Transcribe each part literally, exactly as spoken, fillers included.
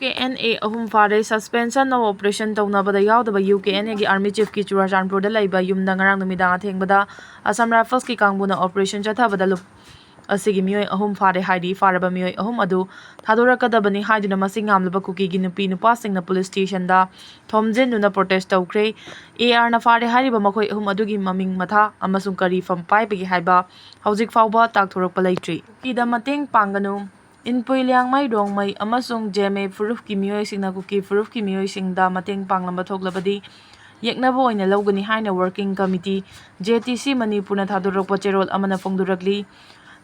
K N A ꯑꯍꯨꯝ ꯐꯥꯔꯦ꯫ Suspension of Operation ꯇꯧꯅꯕꯗ ꯌꯥꯎꯗꯕ ꯌꯨ ꯀꯦ ꯑꯦꯟ ꯑꯦꯒꯤ ꯑꯥꯔꯃꯤ ꯆꯤꯐꯀꯤ ꯆꯨꯔꯥꯆꯥꯟꯄꯨꯔꯗ ꯂꯩꯕ ꯌꯨꯝꯗ ꯉꯔꯥꯡ ꯅꯨꯃꯤꯗꯥꯡ ꯑꯊꯦꯡꯕꯗ ꯑꯁꯥꯝ ꯔꯥꯏꯐꯜꯁꯀꯤ ꯀꯥꯡꯕꯨꯅ ꯑꯣꯄꯔꯦꯁꯟ ꯆꯠꯊꯕꯗ ꯂꯨꯞ ꯑꯁꯤꯒꯤ ꯃꯤꯑꯣꯏ ꯑꯍꯨꯝ ꯐꯥꯔꯦ ꯍꯥꯏꯔꯤ꯫ ꯐꯥꯔꯕ ꯃꯤꯑꯣꯏ ꯑꯍꯨꯝ ꯑꯗꯨ ꯊꯥꯗꯣꯔꯛꯀꯗꯕꯅꯤ ꯍꯥꯏꯗꯨꯅ ꯃꯁꯤꯡ ꯌꯥꯝꯂꯕ ꯀꯨꯀꯤꯒꯤ ꯅꯨꯄꯤ ꯅꯨꯄꯥꯁꯤꯡꯅ ꯄꯨꯂꯤꯁ ꯁ꯭ꯇꯦꯁꯟꯗ ꯊꯣꯝꯖꯤꯟꯗꯨꯅ ꯄ꯭ꯔꯣꯇꯦꯁ ꯇꯧꯈ꯭ꯔꯦ꯫ ꯑꯦ ꯑꯥꯔꯅ ꯐꯥꯔꯦ ꯍꯥꯏꯔꯤꯕ ꯃꯈꯣꯏ ꯑꯍꯨꯝ ꯑꯗꯨꯒꯤ ꯃꯃꯤꯡ ꯃꯊꯥ ꯑꯃꯁꯨꯡ ꯀꯔꯤ ꯐꯝ ꯄꯥꯏꯕꯒꯦ ꯍꯥꯏꯕ ꯍꯧꯖꯤꯛ ꯐꯥꯎꯕ ꯇꯥꯛꯊꯣꯔꯛꯄ ꯂꯩꯇ꯭ꯔꯤ꯫ ꯀꯨꯀꯤꯗ ꯃꯇꯦꯡ ꯄꯥꯡꯒꯅꯨ꯫ ꯏꯟꯄꯨꯏ, ꯂꯤꯌꯥꯡꯃꯩ, ꯔꯣꯡꯃꯩ ꯑꯃꯁꯨꯡ ꯖꯦꯃꯦ ꯐꯨꯔꯨꯞꯀꯤ ꯃꯤꯑꯣꯏꯁꯤꯡꯅ ꯀꯨꯀꯤ ꯐꯨꯔꯨꯞꯀꯤ ꯃꯤꯑꯣꯏꯁꯤꯡꯗ ꯃꯇꯦꯡ ꯄꯥꯡꯂꯝꯕ ꯊꯣꯛꯂꯕꯗꯤ ꯌꯦꯛꯅꯕ ꯑꯣꯏꯅ ꯂꯧꯒꯅꯤ ꯍꯥꯏꯅ working committee, J T C ꯃꯅꯤꯄꯨꯔꯅ ꯊꯥꯗꯣꯔꯛꯄ ꯆꯦꯔꯣꯜ ꯑꯃꯅ ꯐꯣꯡꯗꯣꯔꯛꯂꯤ꯫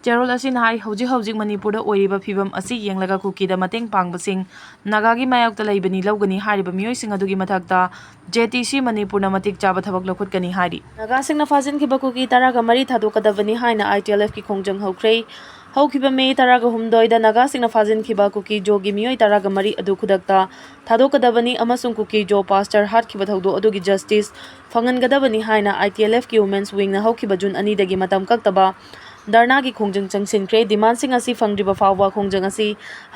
ꯆꯦꯔꯣꯜ ꯑꯁꯤꯅ ꯍꯥꯏ, ꯍꯧꯖꯤꯛ ꯍꯧꯖꯤꯛ ꯃꯅꯤꯄꯨꯔꯗ ꯑꯣꯏꯔꯤꯕ ꯐꯤꯕꯝ ꯑꯁꯤ ꯌꯦꯡꯂꯒ ꯀꯨꯀꯤꯗ ꯃꯇꯦꯡ ꯄꯥꯡꯕꯁꯤꯡ ꯅꯥꯒꯥꯒꯤ ꯃꯥꯌꯣꯛꯇ ꯂꯩꯕꯅꯤ ꯂꯧꯒꯅꯤ ꯍꯥꯏꯔꯤꯕ ꯃꯤꯑꯣꯏꯁꯤꯡ ꯑꯗꯨꯒꯤ ꯃꯊꯛꯇ ꯖꯦ ꯇꯤ ꯁꯤ ꯃꯅꯤꯄꯨꯔꯅ ꯃꯇꯤꯛ ꯆꯥꯕ ꯊꯕꯛ ꯂꯧꯈꯠꯀꯅꯤ ꯍꯥꯏꯔꯤ꯫ ꯅꯥꯒꯥꯁꯤꯡꯅ ꯐꯥꯖꯤꯟꯈꯤꯕ ꯀꯨꯀꯤ ꯇꯔꯥꯒ ꯃꯔꯤ ꯊꯥꯗꯣꯛꯀꯗꯕꯅꯤ ꯍꯥꯏꯅ ꯑꯥꯏ ꯇꯤ ꯑꯦꯜ ꯑꯦꯐꯀꯤ ꯈꯣꯡꯖꯪ ꯍꯧꯈ꯭ꯔꯦ꯫ ꯍꯧꯈꯤꯕ ꯃꯦ ꯇꯔꯥꯒ ꯍꯨꯝꯗꯣꯏꯗ ꯅꯥꯒꯥꯁꯤꯡꯅ ꯐꯥꯖꯤꯟꯈꯤꯕ ꯀꯨꯀꯤ ꯖꯣꯒꯤ ꯃꯤꯑꯣꯏ ꯇꯔꯥꯒ ꯃꯔꯤ ꯑꯗꯨ ꯈꯨꯗꯛꯇ ꯊꯥꯗꯣꯛꯀꯗꯕꯅꯤ ꯑꯃꯁꯨꯡ ꯀꯨꯀꯤ ꯖꯣ ꯄꯥꯁꯇꯔ ꯍꯥꯠꯈꯤꯕ ꯊꯧꯗꯣꯛ ꯑꯗꯨꯒꯤ ꯖꯁꯇꯤꯁ ꯐꯪꯍꯟꯒꯗꯕꯅꯤ ꯍꯥꯏꯅ ꯑꯥꯏ ꯇꯤ ꯑꯦꯜ ꯑꯦꯐꯀꯤ ꯋꯨꯃꯦꯟꯁ ꯋꯤꯡꯅ ꯍꯧꯈꯤꯕ ꯖꯨꯟ ꯑꯅꯤꯗꯒꯤ ꯃꯇꯝ ꯀꯛꯇꯕ ꯙꯔꯅꯥꯒꯤ ꯈꯣꯡꯖꯪ ꯆꯪꯁꯤꯟꯈ꯭ꯔꯦ꯫ ꯗꯤꯃꯥꯟꯁꯤꯡ ꯑꯁꯤ ꯐꯪꯗ꯭ꯔꯤꯕ ꯐꯥꯎꯕ ꯈꯣꯡꯖꯪ ꯑꯁꯤ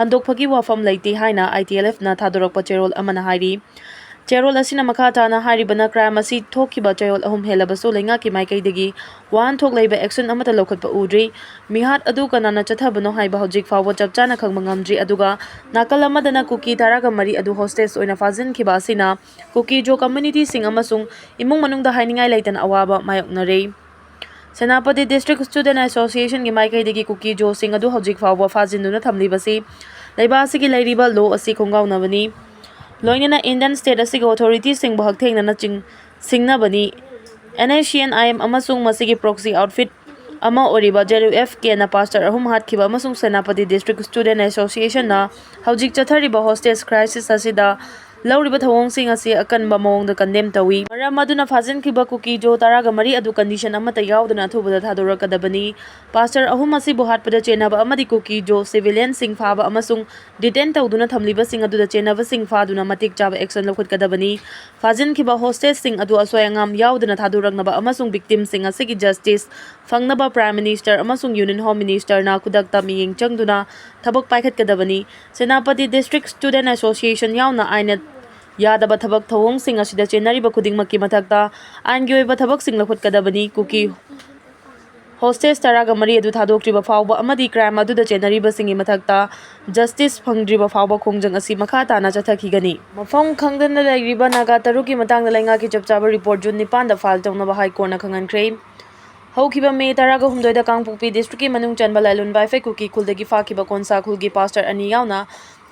ꯍꯟꯗꯣꯛꯄꯒꯤ ꯋꯥꯐꯝ ꯂꯩꯇꯦ ꯍꯥꯏꯅ ꯑꯥꯏ ꯇꯤ ꯑꯦꯜ ꯑꯦꯐꯅ ꯊꯥꯗꯣꯔꯛꯄ ꯆꯦꯔꯣꯜ ꯑꯃꯅ ꯍꯥꯏꯔꯤ꯫ ꯆꯦꯔꯣꯜ ꯑꯁꯤꯅ ꯃꯈꯥ ꯇꯥꯅ ꯍꯥꯏꯔꯤꯕꯅ, ꯀ꯭ꯔꯥꯏꯝ ꯑꯁꯤ ꯊꯣꯛꯈꯤꯕ ꯆꯌꯣꯜ ꯑꯍꯨꯝ ꯍꯦꯜꯂꯕꯁꯨ ꯂꯩꯉꯥꯛꯀꯤ ꯃꯥꯏꯀꯩꯗꯒꯤ ꯋꯥꯍꯟꯊꯣꯛ ꯂꯩꯕ ꯑꯦꯛꯁꯟ ꯑꯃꯠꯇ ꯂꯧꯈꯠꯄ ꯎꯗ꯭ꯔꯤ꯫ ꯃꯤꯍꯥꯠ ꯑꯗꯨ ꯀꯅꯥꯅ ꯆꯠꯊꯕꯅꯣ ꯍꯥꯏꯕ ꯍꯧꯖꯤꯛ ꯐꯥꯎꯕ ꯆꯞ ꯆꯥꯅ ꯈꯪꯕ ꯉꯝꯗ꯭ꯔꯤ꯫ ꯑꯗꯨꯒ ꯅꯥꯀꯜ ꯑꯃꯗꯅ ꯀꯨꯀꯤ ꯇꯔꯥꯒ ꯃꯔꯤ ꯑꯗꯨ ꯍꯣꯁꯇꯦꯖ ꯑꯣꯏꯅ ꯐꯥꯖꯤꯟꯈꯤꯕ ꯑꯁꯤꯅ ꯀꯨꯀꯤ ꯖꯣ ꯀꯝꯃ꯭ꯌꯨꯅꯤꯇꯤꯁꯤꯡ ꯑꯃꯁꯨꯡ ꯏꯃꯨꯡ ꯃꯅꯨꯡꯗ ꯍꯥꯏꯅꯤꯡꯉꯥꯏ ꯂꯩꯇꯅ ꯑꯋꯥꯕ ꯃꯥꯌꯣꯛꯅꯔꯤ꯫ ꯁꯦꯅꯥꯄꯇꯤ ꯗꯤꯁꯇ꯭ꯔꯤꯛ ꯁ꯭ꯇꯨꯗꯦꯟꯠ ꯑꯦꯁꯣꯁꯤꯌꯦꯁꯟꯒꯤ ꯃꯥꯏꯀꯩꯗꯒꯤ ꯀꯨꯀꯤ ꯖꯣꯁꯤꯡ ꯑꯗꯨ ꯍꯧꯖꯤꯛ ꯐꯥꯎꯕ ꯐꯥꯖꯤꯟꯗꯨꯅ ꯊꯝꯂꯤꯕꯁꯤ ꯂꯩꯕꯥꯛ ꯑꯁꯤꯒꯤ ꯂꯩꯔꯤꯕ ꯂꯣ ꯑꯁꯤ ꯈꯣꯡꯒꯥꯎꯅꯕꯅꯤ꯫ ꯂꯣꯏꯅꯅ ꯏꯟꯗꯤꯌꯟ ꯁ꯭ꯇꯦꯠ ꯑꯁꯤꯒꯤ ꯑꯣꯊꯣꯔꯤꯇꯤꯁꯤꯡꯕꯨ ꯍꯛꯊꯦꯡꯅꯅ ꯆꯤꯡ-, ꯁꯤꯡꯅꯕꯅꯤ꯫ And S C and I M ꯑꯃꯁꯨꯡ ꯃꯁꯤꯒꯤ ꯄ꯭ꯔꯣꯛꯁꯤ ꯑꯥꯎꯠꯐꯤꯠ ꯑꯃ ꯑꯣꯏꯔꯤꯕ ꯖꯦ ꯌꯨ ꯑꯦꯐ ꯀꯦꯅ ꯄꯥꯁꯇꯔ ꯑꯍꯨꯝ ꯍꯥꯠꯈꯤꯕ ꯑꯃꯁꯨꯡ ꯁꯦꯅꯥꯄꯇꯤ ꯗꯤꯁꯇ꯭ꯔꯤꯛ ꯁ꯭ꯇꯨꯗꯦꯟꯠ ꯑꯦꯁꯣꯁꯤꯌꯦꯁꯟꯅ ꯍꯧꯖꯤꯛ ꯆꯠꯊꯔꯤꯕ ꯍꯣꯁꯇꯦꯖ ꯀ꯭ꯔꯥꯏꯁꯤꯁ ꯑꯁꯤꯗ ꯂꯧꯔꯤꯕ ꯊꯧꯑꯣꯡꯁꯤꯡ ꯑꯁꯤ ꯑꯀꯟꯕ ꯃꯑꯣꯡꯗ condemn ꯇꯧꯏ꯫ ꯃꯔꯝ ꯑꯗꯨꯅ ꯐꯥꯖꯤꯟꯈꯤꯕ ꯀꯨꯀꯤ ꯖꯣ ꯇꯔꯥꯒ ꯃꯔꯤ ꯑꯗꯨ condition ꯑꯃꯠꯇ ꯌꯥꯎꯗꯅ ꯑꯊꯨꯕꯗ ꯊꯥꯗꯣꯔꯛꯀꯗꯕꯅꯤ꯫ Pastor ꯑꯍꯨꯝ ꯑꯁꯤꯕꯨ ꯍꯥꯠꯄꯗ ꯆꯦꯟꯅꯕ ꯑꯃꯗꯤ ꯀꯨꯀꯤ ꯖꯣ civilianꯁꯤꯡ ꯐꯥꯕ ꯑꯃꯁꯨꯡ detain ꯇꯧꯗꯨꯅ ꯊꯝꯂꯤꯕꯁꯤꯡ ꯑꯗꯨꯗ ꯆꯦꯟꯅꯕꯁꯤꯡ ꯐꯥꯗꯨꯅ ꯃꯇꯤꯛ ꯆꯥꯕ action ꯂꯧꯈꯠꯀꯗꯕꯅꯤ꯫ ꯐꯥꯖꯤꯟꯈꯤꯕ hostageꯁꯤꯡ ꯑꯗꯨ ꯑꯁꯣꯏ ꯑꯉꯥꯝ ꯌꯥꯎꯗꯅ ꯊꯥꯗꯣꯔꯛꯅꯕ ꯑꯃꯁꯨꯡ victimꯁꯤꯡ ꯑꯁꯤꯒꯤ justice ꯐꯪꯅꯕ Prime Minister ꯑꯃꯁꯨꯡ Union Home Ministerꯅ ꯈꯨꯗꯛꯇ ꯃꯤꯠꯌꯦꯡ ꯆꯪꯗꯨꯅ ꯊꯕꯛ ꯄꯥꯏꯈꯠꯀꯗꯕꯅꯤ꯫ ꯁꯦꯅꯥꯄꯇꯤ District Student Association ꯌꯥꯎꯅ ꯑꯥꯏꯟꯅ ꯌꯥꯗꯕ ꯊꯕꯛ ꯊꯧꯑꯣꯡꯁꯤꯡ ꯑꯁꯤꯗ ꯆꯦꯟꯅꯔꯤꯕ ꯈꯨꯗꯤꯡꯃꯛꯀꯤ ꯃꯊꯛꯇ ꯑꯥꯏꯟꯒꯤ ꯑꯣꯏꯕ ꯊꯕꯛꯁꯤꯡ ꯂꯧꯈꯠꯀꯗꯕꯅꯤ꯫ ꯀꯨꯀꯤ hostage ꯇꯔꯥꯒ ꯃꯔꯤ ꯑꯗꯨ ꯊꯥꯗꯣꯛꯇ꯭ꯔꯤꯕ ꯐꯥꯎꯕ ꯑꯃꯗꯤ crime ꯑꯗꯨꯗ ꯆꯦꯟꯅꯔꯤꯕꯁꯤꯡꯒꯤ ꯃꯊꯛꯇ justice ꯐꯪꯗ꯭ꯔꯤꯕ ꯐꯥꯎꯕ ꯈꯣꯡꯖꯪ ꯑꯁꯤ ꯃꯈꯥ ꯇꯥꯅ ꯆꯠꯊꯈꯤꯒꯅꯤ꯫ ꯃꯐꯝ ꯈꯪꯗꯅ ꯂꯩꯔꯤꯕ ꯅꯥꯒꯥ ꯇꯔꯨꯛꯀꯤ ꯃꯇꯥꯡꯗ ꯂꯩꯉꯥꯛꯀꯤ ꯆꯞ ꯆꯥꯕ report June ꯅꯤꯄꯥꯟꯗ file ꯇꯧꯅꯕ High Courtꯅ ꯈꯪꯍꯟꯈ꯭ꯔꯦ꯫ ꯍꯧꯈꯤꯕ May ꯇꯔꯥꯒ ꯍꯨꯝꯗꯣꯏꯗ ꯀꯥꯡꯄꯣꯛꯄꯤ districtꯀꯤ ꯃꯅꯨꯡ ꯆꯟꯕ ꯂꯥꯏꯂꯨꯟꯕꯥꯏꯐꯩ ꯀꯨꯀꯤ ꯈꯨꯜꯗꯒꯤ ꯐꯥꯈꯤꯕ ꯀꯣꯟꯁꯥ ꯈꯨꯜꯒꯤ pastor ꯑꯅꯤ ꯌꯥꯎꯅ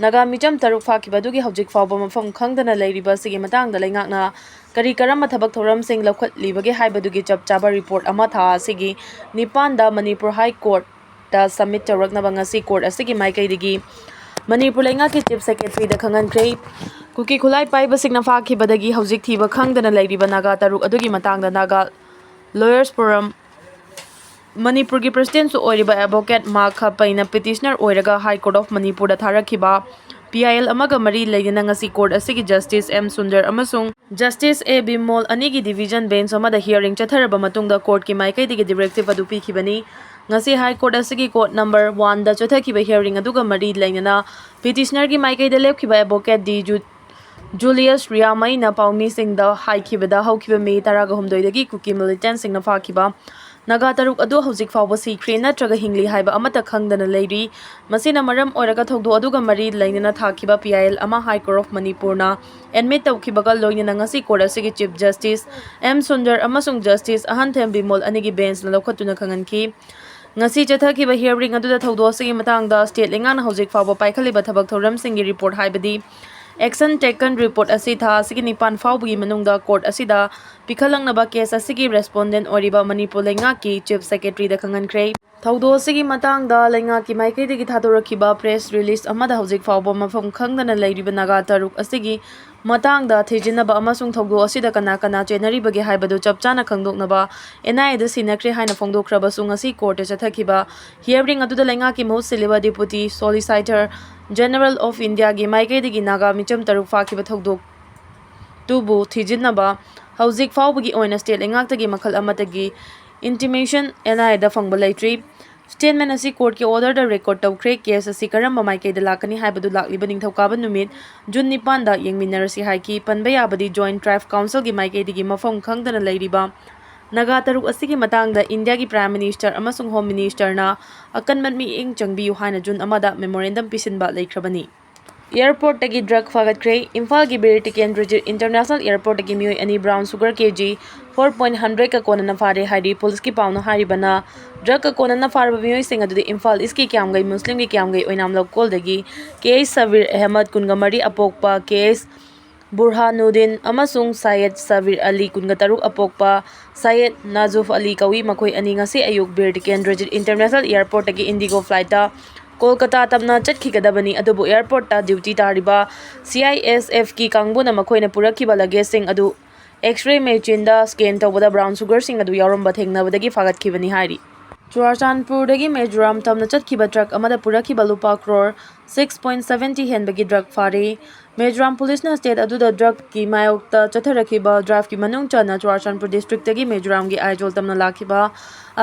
ꯅꯥꯒꯥ ꯃꯤꯆꯝ ꯇꯔꯨꯛ ꯐꯥꯈꯤꯕ ꯑꯗꯨꯒꯤ ꯍꯧꯖꯤꯛ ꯐꯥꯎꯕ ꯃꯐꯝ ꯈꯪꯗꯅ ꯂꯩꯔꯤꯕ ꯑꯁꯤꯒꯤ ꯃꯇꯥꯡꯗ ꯂꯩꯉꯥꯛꯅ ꯀꯔꯤ ꯀꯔꯝꯕ ꯊꯕꯛ ꯊꯧꯔꯝꯁꯤꯡ ꯂꯧꯈꯠꯂꯤꯕꯒꯦ ꯍꯥꯏꯕꯗꯨꯒꯤ ꯆꯞ ꯆꯥꯕ report ꯑꯃ ꯊꯥ ꯑꯁꯤꯒꯤ ꯅꯤꯄꯥꯟꯗ ꯃꯅꯤꯄꯨꯔ High Courtꯇ submit ꯇꯧꯔꯛꯅꯕ ꯉꯁꯤ court ꯑꯁꯤꯒꯤ ꯃꯥꯏꯀꯩꯗꯒꯤ ꯃꯅꯤꯄꯨꯔ ꯂꯩꯉꯥꯛꯀꯤ Chief Secretaryꯗ ꯈꯪꯍꯟꯈ꯭ꯔꯦ꯫ ꯀꯨꯀꯤ ꯈꯨꯠꯂꯥꯏ ꯄꯥꯏꯕꯁꯤꯡꯅ ꯐꯥꯈꯤꯕꯗꯒꯤ ꯍꯧꯖꯤꯛ ꯊꯤꯕ ꯈꯪꯗꯅ ꯂꯩꯔꯤꯕ ꯅꯥꯒꯥ ꯇꯔꯨꯛ ꯑꯗꯨꯒꯤ ꯃꯇꯥꯡꯗ ꯅꯥꯒꯥ Lawyers Forum ꯃꯅꯤꯄꯨꯔꯒꯤ presidentꯁꯨ ꯑꯣꯏꯔꯤꯕ advocate ꯃꯥ ꯈꯄꯩꯅ petitioner ꯑꯣꯏꯔꯒ High Court of ꯃꯅꯤꯄꯨꯔꯗ ꯊꯥꯔꯛꯈꯤꯕ PIL ꯑꯃꯒ ꯃꯔꯤ ꯂꯩꯅꯅ ꯉꯁꯤ court ꯑꯁꯤꯒꯤ Justice M ꯁꯨꯟꯗꯔ ꯑꯃꯁꯨꯡ Justice A ꯕꯤꯃꯣꯜ ꯑꯅꯤꯒꯤ division bench ꯑꯃꯗ hearing ꯆꯠꯊꯔꯕ ꯃꯇꯨꯡꯗ courtꯀꯤ ꯃꯥꯏꯀꯩꯗꯒꯤ directive ꯑꯗꯨ ꯄꯤꯈꯤꯕꯅꯤ꯫ ꯉꯁꯤ High Court ꯑꯁꯤꯒꯤ court number oneꯗ ꯆꯠꯊꯈꯤꯕ hearing ꯑꯗꯨꯒ ꯃꯔꯤ ꯂꯩꯅꯅ petitionerꯒꯤ ꯃꯥꯏꯀꯩꯗ ꯂꯦꯞꯈꯤꯕ advocate ꯗꯤ ꯖꯨ-, ꯖꯨꯂꯤꯌꯁ ꯔꯤꯌꯥꯃꯩꯅ ꯄꯥꯎꯃꯤꯁꯤꯡꯗ ꯍꯥꯏꯈꯤꯕꯗ ꯍꯧꯈꯤꯕ May ꯇꯔꯥꯒ ꯍꯨꯝꯗꯣꯏꯗꯒꯤ ꯀꯨꯀꯤ militantꯁꯤꯡꯅ ꯐꯥꯈꯤꯕ ꯅꯥꯒꯥ ꯇꯔꯨꯛ ꯑꯗꯨ ꯍꯧꯖꯤꯛ ꯐꯥꯎꯕ ꯁꯤꯈ꯭ꯔꯦ ꯅꯠꯇ꯭ꯔꯒ ꯍꯤꯡꯂꯤ ꯍꯥꯏꯕ ꯑꯃꯠꯇ ꯈꯪꯗꯅ ꯂꯩꯔꯤ꯫ ꯃꯁꯤꯅ ꯃꯔꯝ ꯑꯣꯏꯔꯒ ꯊꯧꯗꯣꯛ ꯑꯗꯨꯒ ꯃꯔꯤ ꯂꯩꯅꯅ ꯊꯥꯈꯤꯕ PIL ꯑꯃ High Court of ꯃꯅꯤꯄꯨꯔꯅ admit ꯇꯧꯈꯤꯕꯒ ꯂꯣꯏꯅꯅ ꯉꯁꯤ court ꯑꯁꯤꯒꯤ Chief Justice M ꯁꯨꯟꯗꯔ ꯑꯃꯁꯨꯡ Justice ꯑꯍꯟꯊꯦꯝ ꯕꯤꯃꯣꯜ ꯑꯅꯤꯒꯤ benchꯅ ꯂꯧꯈꯠꯇꯨꯅ ꯈꯪꯍꯟꯈꯤ꯫ ꯉꯁꯤ ꯆꯠꯊꯈꯤꯕ hearing ꯑꯗꯨꯗ ꯊꯧꯗꯣꯛ ꯑꯁꯤꯒꯤ ꯃꯇꯥꯡꯗ state ꯂꯩꯉꯥꯛꯅ ꯍꯧꯖꯤꯛ ꯐꯥꯎꯕ ꯄꯥꯏꯈꯠꯂꯤꯕ ꯊꯕꯛ ꯊꯧꯔꯝꯁꯤꯡꯒꯤ report ꯍꯥꯏꯕꯗꯤ action taken report ꯑꯁꯤ ꯊꯥ ꯑꯁꯤꯒꯤ ꯅꯤꯄꯥꯟ ꯐꯥꯎꯕꯒꯤ ꯃꯅꯨꯡꯗ court ꯑꯁꯤꯗ ꯄꯤꯈꯠꯂꯛꯅꯕ ꯀꯦꯁ ꯑꯁꯤꯒꯤ ꯔꯦꯁꯄꯣꯟꯗꯦꯟ ꯑꯣꯏꯔꯤꯕ ꯃꯅꯤꯄꯨꯔ ꯂꯩꯉꯥꯛꯀꯤ ꯆꯤꯐ ꯁꯦꯀ꯭ꯔꯦꯇꯔꯤꯗ ꯈꯪꯍꯟꯈ꯭ꯔꯦ꯫ ꯊꯧꯗꯣꯛ ꯑꯁꯤꯒꯤ ꯃꯇꯥꯡꯗ ꯂꯩꯉꯥꯛꯀꯤ ꯃꯥꯏꯀꯩꯗꯒꯤ ꯊꯥꯗꯣꯔꯛꯈꯤꯕ ꯄ꯭ꯔꯦꯁ ꯔꯤꯂꯤꯁ ꯑꯃꯗ ꯍꯧꯖꯤꯛ ꯐꯥꯎꯕ ꯃꯐꯝ ꯈꯪꯗꯅ ꯂꯩꯔꯤꯕ ꯅꯥꯒꯥ ꯇꯔꯨꯛ ꯑꯁꯤꯒꯤ ꯃꯇꯥꯡꯗ ꯊꯤꯖꯤꯟꯅꯕ ꯑꯃꯁꯨꯡ ꯊꯧꯗꯣꯛ ꯑꯁꯤꯗ ꯀꯅꯥ ꯀꯅꯥ ꯆꯦꯟꯅꯔꯤꯕꯒꯦ ꯍꯥꯏꯕꯗꯨ ꯆꯞ ꯆꯥꯅ ꯈꯪꯗꯣꯛꯅꯕ ꯑꯦꯟ ꯑꯥꯏ ꯑꯦꯗ ꯁꯤꯟꯅꯈ꯭ꯔꯦ ꯍꯥꯏꯅ ꯐꯣꯡꯗꯣꯛꯈ꯭ꯔꯕꯁꯨ, ꯉꯁꯤ ꯀꯣꯔꯠꯇ ꯆꯠꯊꯈꯤꯕ ꯍꯤꯌꯔꯤꯡ ꯑꯗꯨꯗ ꯂꯩꯉꯥꯛꯀꯤ ꯃꯍꯨꯠ ꯁꯤꯜꯂꯤꯕ ꯗꯤꯄꯨꯇꯤ ꯁꯣꯂꯤꯁꯥꯏꯇꯔ ꯖꯦꯅꯔꯦꯜ ꯑꯣꯐ ꯏꯟꯗꯤꯌꯥꯒꯤ ꯃꯥꯏꯀꯩꯗꯒꯤ ꯅꯥꯒꯥ ꯃꯤꯆꯝ ꯇꯔꯨꯛ ꯐꯥꯈꯤꯕ ꯊꯧꯗꯣꯛ ꯇꯨꯕꯨ ꯊꯤꯖꯤꯟꯅꯕ ꯍꯧꯖꯤꯛ ꯐꯥꯎꯕꯒꯤ ꯑꯣꯏꯅ ꯁ꯭ꯇꯦꯠ ꯂꯩꯉꯥꯛꯇꯒꯤ ꯃꯈꯜ ꯑꯃꯠꯇꯒꯤ ꯏꯟꯇꯤꯃꯦꯁꯟ ꯑꯦꯟ ꯑꯥꯏ ꯑꯦꯗ ꯐꯪꯕ ꯂꯩꯇ꯭ꯔꯤ꯫ ꯁ꯭ꯇꯦꯠꯃꯦꯟ ꯑꯁꯤ ꯀꯣꯔꯠꯀꯤ ꯑꯣꯔꯗꯔꯗ ꯔꯦꯀꯣꯔꯗ ꯇꯧꯈ꯭ꯔꯦ꯫ ꯀꯦꯁ ꯑꯁꯤ ꯀꯔꯝꯕ ꯃꯥꯏꯀꯩꯗ ꯂꯥꯛꯀꯅꯤ ꯍꯥꯏꯕꯗꯨ ꯂꯥꯛꯂꯤꯕ ꯅꯤꯡꯊꯧꯀꯥꯕ ꯅꯨꯃꯤꯠ, ꯖꯨꯟ ꯅꯤꯄꯥꯟꯗ ꯌꯦꯡꯃꯤꯟꯅꯔꯁꯤ ꯍꯥꯏꯈꯤ꯫ ꯄꯟꯕ ꯌꯥꯕꯗꯤ, ꯖꯣꯏꯟꯠ ꯇ꯭ꯔꯥꯏꯕ ꯀꯥꯎꯟꯁꯤꯜꯒꯤ ꯃꯥꯏꯀꯩꯗꯒꯤ ꯃꯐꯝ ꯈꯪꯗꯅ ꯂꯩꯔꯤꯕ ꯅꯥꯒꯥ ꯇꯔꯨꯛ ꯑꯁꯤꯒꯤ ꯃꯇꯥꯡꯗ ꯏꯟꯗꯤꯌꯥꯒꯤ ꯄ꯭ꯔꯥꯏꯝ ꯃꯤꯅꯤꯁꯇꯔ ꯑꯃꯁꯨꯡ ꯍꯣꯝ ꯃꯤꯅꯤꯁꯇꯔꯅ ꯑꯀꯟꯕ ꯃꯤꯠꯌꯦꯡ ꯆꯪꯕꯤꯌꯨ ꯍꯥꯏꯅ ꯖꯨꯟ ꯑꯃꯗ ꯃꯦꯃꯣꯔꯦꯟꯗꯝ ꯄꯤꯁꯤꯟꯕ ꯂꯩꯈ꯭ꯔꯕꯅꯤ꯫ ꯑꯦꯌꯔꯄꯣꯔꯠꯇꯒꯤ ꯗ꯭ꯔꯒ ꯐꯥꯒꯠꯈ꯭ꯔꯦ꯫ ꯏꯝꯐꯥꯜꯒꯤ ꯕꯤꯔ ꯇꯤꯀꯦꯟꯗ꯭ꯔꯖꯤꯠ ꯏꯟꯇꯔꯅꯦꯁꯅꯦꯜ ꯑꯦꯌꯔꯄꯣꯔꯠꯇꯒꯤ ꯃꯤꯑꯣꯏ ꯑꯅꯤ ꯕ꯭ꯔꯥꯎꯟ ꯁꯨꯒꯔ ꯀꯦ ꯖꯤ ꯐꯣꯔ ꯄꯣꯏꯟ ꯍꯟꯗ꯭ꯔꯦꯗꯀ ꯀꯣꯟꯅꯅ ꯐꯥꯔꯦ ꯍꯥꯏꯔꯤ꯫ ꯄꯨꯂꯤꯁꯀꯤ ꯄꯥꯎꯅ ꯍꯥꯏꯔꯤꯕꯅ, ꯗ꯭ꯔꯒꯀ ꯀꯣꯟꯅꯅ ꯐꯥꯔꯕ ꯃꯤꯑꯣꯏꯁꯤꯡ ꯑꯗꯨꯗꯤ ꯏꯝꯐꯥꯜ ꯏꯁꯀꯤ ꯀꯤꯌꯥꯝꯒꯩ ꯃꯨꯁꯂꯤꯝꯒꯤ ꯀꯤꯌꯥꯝꯒꯩ ꯑꯣꯏꯅꯥꯝ ꯂꯧꯀꯣꯜꯗꯒꯤ ꯀꯦ ꯑꯩꯆ ꯁꯕꯤꯔ ꯑꯍꯃꯗ, ꯀꯨꯟꯒ ꯃꯔꯤ ꯑꯄꯣꯛꯄ, ꯀꯦ ꯑꯩꯆ ꯕꯨꯔꯍꯥꯅꯨꯗꯤꯟ ꯑꯃꯁꯨꯡ ꯁꯌꯦꯗ ꯁꯕꯤꯔ ꯑꯂꯤ, ꯀꯨꯟꯒ ꯇꯔꯨꯛ ꯑꯄꯣꯛꯄ, ꯁꯌꯦꯗ ꯅꯥꯖꯨꯐ ꯑꯂꯤ ꯀꯧꯏ꯫ ꯃꯈꯣꯏ ꯑꯅꯤ ꯉꯁꯤ ꯑꯌꯨꯛ ꯕꯤꯔ ꯇꯤꯀꯦꯟꯗ꯭ꯔꯖꯤꯠ ꯏꯟꯇꯔꯅꯦꯁꯅꯦꯜ ꯑꯦꯌꯔꯄꯣꯔꯠꯇꯒꯤ ꯏꯟꯗꯤꯒꯣ ꯐ꯭ꯂꯥꯏꯠꯇ ꯀꯣꯜꯀꯇꯥ ꯇꯝꯅ ꯆꯠꯈꯤꯒꯗꯕꯅꯤ꯫ ꯑꯗꯨꯕꯨ ꯑꯦꯌꯔꯄꯣꯔꯠꯇ ꯗ꯭ꯌꯨꯇꯤ ꯇꯥꯔꯤꯕ ꯁꯤ ꯑꯥꯏ ꯑꯦꯁ ꯑꯦꯐꯀꯤ ꯀꯥꯡꯕꯨꯅ ꯃꯈꯣꯏꯅ ꯄꯨꯔꯛꯈꯤꯕ ꯂꯒꯦꯖꯁꯤꯡ ꯑꯗꯨ ꯑꯦꯛꯁ-ꯔꯦ ꯃꯦꯆꯤꯟꯗ ꯁ꯭ꯀꯦꯟ ꯇꯧꯕꯗ ꯕ꯭ꯔꯥꯎꯟ ꯁꯨꯒꯔꯁꯤꯡ ꯑꯗꯨ ꯌꯥꯎꯔꯝꯕ ꯊꯦꯡꯅꯕꯗꯒꯤ ꯐꯥꯒꯠꯈꯤꯕꯅꯤ ꯍꯥꯏꯔꯤ꯫ ꯆꯨꯔꯥꯆꯥꯟꯄꯨꯔꯗꯒꯤ ꯃꯤꯖꯣꯔꯥꯝ ꯇꯝꯅ ꯆꯠꯈꯤꯕ ꯇ꯭ꯔꯛ ꯑꯃꯗ ꯄꯨꯔꯛꯈꯤꯕ ꯂꯨꯄꯥ ꯀ꯭ꯔꯣꯔ ꯁꯤꯛꯁ ꯄꯣꯏꯟ ꯁꯚꯦꯟꯇꯤ ꯍꯦꯟꯕꯒꯤ ꯗ꯭ꯔꯒ ꯐꯥꯔꯦ꯫ ꯃꯤꯖꯣꯔꯥꯝ ꯄꯨꯂꯤꯁꯅ ꯁ꯭ꯇꯦꯠ ꯑꯗꯨꯗ ꯗ꯭ꯔꯒꯀꯤ ꯃꯥꯌꯣꯛꯇ ꯆꯠꯊꯔꯛꯈꯤꯕ ꯗ꯭ꯔꯥꯏꯚꯀꯤ ꯃꯅꯨꯡ ꯆꯟꯅ ꯆꯨꯔꯥꯆꯥꯟꯄꯨꯔ ꯗꯤꯁꯇ꯭ꯔꯤꯛꯇꯒꯤ ꯃꯤꯖꯣꯔꯥꯝꯒꯤ ꯑꯥꯏꯖꯣꯜ ꯇꯝꯅ ꯂꯥꯛꯈꯤꯕ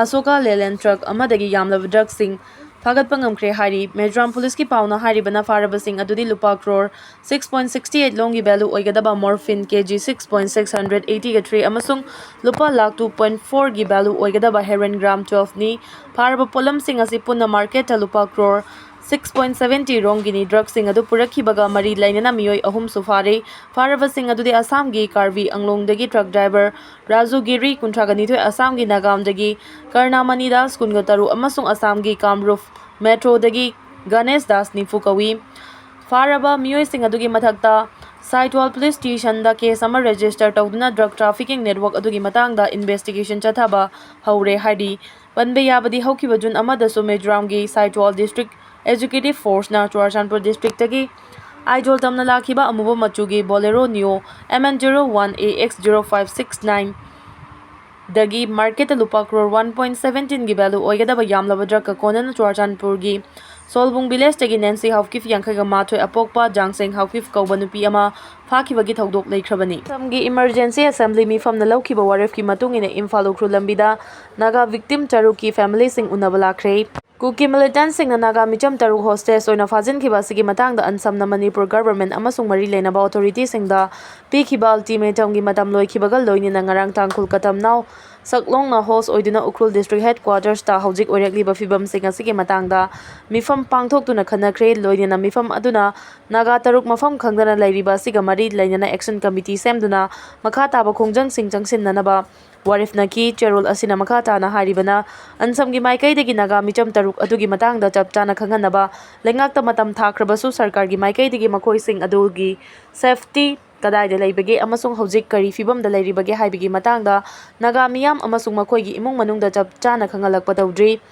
ꯑꯁꯣꯀꯥ ꯂꯦꯂꯦꯟ ꯇ꯭ꯔꯛ ꯑꯃꯗꯒꯤ ꯌꯥꯝꯂꯕ ꯗ꯭ꯔꯒꯁꯤꯡ ꯐꯥꯒꯠꯄ ꯉꯝꯈ꯭ꯔꯦ ꯍꯥꯏꯔꯤ꯫ ꯃꯤꯖꯣꯔꯥꯝ ꯄꯨꯂꯤꯁꯀꯤ ꯄꯥꯎꯅ ꯍꯥꯏꯔꯤꯕꯅ, ꯐꯥꯔꯕꯁꯤꯡ ꯑꯗꯨꯗꯤ ꯂꯨꯄꯥ crore six point sixty eight ꯂꯣꯝꯒꯤ ꯚꯦꯂꯨ ꯑꯣꯏꯒꯗꯕ morphine K G six point six hundred ꯑꯩꯠꯇꯤꯒ ꯊ꯭ꯔꯤ ꯑꯃꯁꯨꯡ ꯂꯨꯄꯥ ꯂꯥꯈ ꯇꯨ ꯄꯣꯏꯟ ꯐꯣꯔꯒꯤ ꯚꯦꯂꯨ ꯑꯣꯏꯒꯗꯕ ꯍꯦꯔꯣꯏꯟ ꯒ꯭ꯔꯥꯝ ꯇꯨꯋꯦꯜꯐꯅꯤ꯫ ꯐꯥꯔꯕ ꯄꯣꯠꯂꯝꯁꯤꯡ ꯑꯁꯤ ꯄꯨꯟꯅ ꯃꯥꯔꯀꯦꯠꯇ ꯂꯨꯄꯥ ꯀ꯭ꯔꯣꯔ ꯁꯤꯛꯁ ꯄꯣꯏꯟ ꯁꯚꯦꯟꯇꯤ ꯔꯣꯝꯒꯤꯅꯤ꯫ ꯗ꯭ꯔꯒꯁꯤꯡ ꯑꯗꯨ ꯄꯨꯔꯛꯈꯤꯕꯒ ꯃꯔꯤ ꯂꯩꯅꯅ ꯃꯤꯑꯣꯏ ꯑꯍꯨꯝꯁꯨ ꯐꯥꯔꯦ꯫ ꯐꯥꯔꯕꯁꯤꯡ ꯑꯗꯨꯗꯤ ꯑꯁꯥꯝꯒꯤ ꯀꯥꯔꯕꯤ ꯑꯪꯂꯣꯡꯗꯒꯤ ꯇ꯭ꯔꯛ ꯗ꯭ꯔꯥꯏꯚꯔ ꯔꯥꯖꯨ ꯒꯤꯔꯤ, ꯀꯨꯟꯊ꯭ꯔꯥꯒ ꯅꯤꯊꯣꯏ, ꯑꯁꯥꯝꯒꯤ ꯅꯥꯒꯥꯝꯗꯒꯤ ꯀꯔꯅꯥꯃꯅꯤ ꯗꯥꯁ, ꯀꯨꯟꯒ ꯇꯔꯨꯛ, ꯑꯃꯁꯨꯡ ꯑꯁꯥꯝꯒꯤ ꯀꯥꯝꯔꯨꯞ ꯃꯦꯇ꯭ꯔꯣꯗꯒꯤ ꯒꯅꯦꯁ ꯗꯥꯁ, ꯅꯤꯐꯨ, ꯀꯧꯏ꯫ ꯐꯥꯔꯕ ꯃꯤꯑꯣꯏꯁꯤꯡ ꯑꯗꯨꯒꯤ ꯃꯊꯛꯇ ꯁꯥꯏꯇ꯭ꯋꯥꯜ ꯄꯨꯂꯤꯁ ꯁ꯭ꯇꯦꯁꯟꯗ ꯀꯦꯁ ꯑꯃ ꯔꯦꯖꯤꯁꯇꯔ ꯇꯧꯗꯨꯅ ꯗ꯭ꯔꯒ ꯇ꯭ꯔꯥꯐꯤꯀꯤꯡ ꯅꯦꯠꯋꯥꯔꯛ ꯑꯗꯨꯒꯤ ꯃꯇꯥꯡꯗ ꯏꯟꯚꯦꯁꯇꯤꯒꯦꯁꯟ ꯆꯠꯊꯕ ꯍꯧꯔꯦ ꯍꯥꯏꯔꯤ꯫ ꯄꯟꯕ ꯌꯥꯕꯗꯤ, ꯍꯧꯈꯤꯕ ꯖꯨꯟ ꯑꯃꯗꯁꯨ ꯃꯤꯖꯣꯔꯥꯝꯒꯤ ꯁꯥꯏꯇ꯭ꯋꯥꯜ ꯗꯤꯁꯇ꯭ꯔꯤꯛ ꯑꯦꯖꯨꯀꯦꯇꯤꯚ ꯐꯣꯔꯁꯅ ꯆꯨꯔꯥꯆꯥꯟꯄꯨꯔ ꯗꯤꯁꯇ꯭ꯔꯤꯛꯇꯒꯤ ꯑꯥꯏꯖꯣꯜ ꯇꯝꯅ ꯂꯥꯛꯈꯤꯕ ꯑꯃꯨꯕ ꯃꯆꯨꯒꯤ ꯕꯣꯂꯦꯔꯣ ꯅꯤꯌꯣ M N zero one A X zero five six nine ꯗꯒꯤ ꯃꯥꯔꯀꯦꯠꯇ ꯂꯨꯄꯥ ꯀ꯭ꯔꯣꯔ ꯋꯥꯟ ꯄꯣꯏꯟ ꯁꯕꯦꯟꯇꯤꯟꯒꯤ ꯚꯦꯂꯨ ꯑꯣꯏꯒꯗꯕ ꯌꯥꯝꯂꯕ ꯗ꯭ꯔꯒꯀ ꯀꯣꯟꯅꯅ ꯆꯨꯔꯥꯆꯥꯟꯄꯨꯔꯒꯤ ꯁꯣꯜꯕꯨꯡ ꯚꯤꯂꯦꯖꯇꯒꯤ ꯅꯦꯟꯁꯤ ꯍꯥꯎꯀꯤꯞ ꯌꯥꯡꯈꯩꯒ ꯃꯥꯊꯣꯏ ꯑꯄꯣꯛꯄ ꯖꯥꯡꯁꯦꯡ ꯍꯥꯎꯀꯤꯞ ꯀꯧꯕ ꯅꯨꯄꯤ ꯑꯃ ꯐꯥꯈꯤꯕꯒꯤ ꯊꯧꯗꯣꯛ ꯂꯩꯈ꯭ꯔꯕꯅꯤ꯫ ꯑꯁꯥꯝꯒꯤ ꯏꯃꯔꯖꯦꯟꯁꯤ ꯑꯦꯁꯦꯝꯕ꯭ꯂꯤ ꯃꯤꯐꯝꯅ ꯂꯧꯈꯤꯕ ꯋꯥꯔꯦꯞꯀꯤ ꯃꯇꯨꯡ ꯏꯟꯅ ꯏꯝꯐꯥꯜ ꯎꯈ꯭ꯔꯨꯜ ꯂꯝꯕꯤꯗ ꯅꯥꯒꯥ ꯚꯤꯛꯇꯤꯝ ꯇꯔꯨꯛꯀꯤ ꯐꯦꯃꯤꯂꯤꯁꯤꯡ ꯎꯅꯕ ꯂꯥꯛꯈ꯭ꯔꯦ꯫ ꯀꯨꯀꯤ ꯃꯤꯂꯤꯇꯦꯟꯠꯁꯤꯡꯅ ꯅꯥꯒꯥ ꯃꯤꯆꯝ ꯇꯔꯨꯛ ꯍꯣꯁꯇꯦꯖ ꯑꯣꯏꯅ ꯐꯥꯖꯤꯟꯈꯤꯕ ꯑꯁꯤꯒꯤ ꯃꯇꯥꯡꯗ ꯑꯟꯁꯝꯅ ꯃꯅꯤꯄꯨꯔ ꯒꯚꯔꯟꯃꯦꯟꯠ ꯑꯃꯁꯨꯡ ꯃꯔꯤ ꯂꯩꯅꯕ ꯑꯣꯊꯣꯔꯤꯇꯤꯁꯤꯡꯗ ꯄꯤꯈꯤꯕ ꯑꯜꯇꯤꯃꯦꯇꯝꯒꯤ ꯃꯇꯝ ꯂꯣꯏꯈꯤꯕꯒ ꯂꯣꯏꯅꯅ ꯉꯔꯥꯡ ꯇꯥꯡꯈꯨꯜ ꯀꯇꯝꯅꯥꯎ ꯁꯛꯂꯣꯡꯅ ꯍꯣꯁ ꯑꯣꯏꯗꯨꯅ ꯎꯈ꯭ꯔꯨꯜ ꯗꯤꯁꯇ꯭ꯔꯤꯛ ꯍꯦꯗꯀ꯭ꯋꯥꯇꯔꯁꯇ ꯍꯧꯖꯤꯛ ꯑꯣꯏꯔꯛꯂꯤꯕ ꯐꯤꯕꯝꯁꯤꯡ ꯑꯁꯤꯒꯤ ꯃꯇꯥꯡꯗ ꯃꯤꯐꯝ ꯄꯥꯡꯊꯣꯛꯇꯨꯅ ꯈꯟꯅꯈ꯭ꯔꯦ꯫ ꯂꯣꯏꯅꯅ ꯃꯤꯐꯝ ꯑꯗꯨꯅ ꯅꯥꯒꯥ ꯇꯔꯨꯛ ꯃꯐꯝ ꯈꯪꯗꯅ ꯂꯩꯔꯤꯕ ꯑꯁꯤꯒ ꯃꯔꯤ ꯂꯩꯅꯅ ꯑꯦꯛꯁꯟ ꯀꯃꯤꯇꯤ ꯁꯦꯝꯗꯨꯅ ꯃꯈꯥ ꯇꯥꯕ ꯈꯣꯡꯖꯪꯁꯤꯡ ꯆꯪꯁꯤꯟꯅꯅꯕ ꯋꯥꯔꯦꯞꯅꯈꯤ꯫ ꯆꯦꯔꯣꯜ ꯑꯁꯤꯅ ꯃꯈꯥ ꯇꯥꯅ ꯍꯥꯏꯔꯤꯕꯅ, ꯑꯟꯁꯝꯒꯤ ꯃꯥꯏꯀꯩꯗꯒꯤ ꯅꯥꯒꯥ ꯃꯤꯆꯝ ꯇꯔꯨꯛ ꯑꯗꯨꯒꯤ ꯃꯇꯥꯡꯗ ꯆꯞ ꯆꯥꯅ ꯈꯪꯍꯟꯅꯕ ꯂꯩꯉꯥꯛꯇ ꯃꯇꯝ ꯊꯥꯈ꯭ꯔꯕꯁꯨ, ꯁꯔꯀꯥꯔꯒꯤ ꯃꯥꯏꯀꯩꯗꯒꯤ ꯃꯈꯣꯏꯁꯤꯡ ꯑꯗꯨꯒꯤ ꯁꯦꯐꯇꯤ ꯀꯗꯥꯏꯗ ꯂꯩꯕꯒꯦ ꯑꯃꯁꯨꯡ ꯍꯧꯖꯤꯛ ꯀꯔꯤ ꯐꯤꯕꯝꯗ ꯂꯩꯔꯤꯕꯒꯦ ꯍꯥꯏꯕꯒꯤ ꯃꯇꯥꯡꯗ ꯅꯥꯒꯥ ꯃꯤꯌꯥꯝ ꯑꯃꯁꯨꯡ ꯃꯈꯣꯏꯒꯤ ꯏꯃꯨꯡ ꯃꯅꯨꯡꯗ ꯆꯞ ꯆꯥꯅ ꯈꯪꯍꯜꯂꯛꯄ ꯇꯧꯗ꯭ꯔꯤ꯫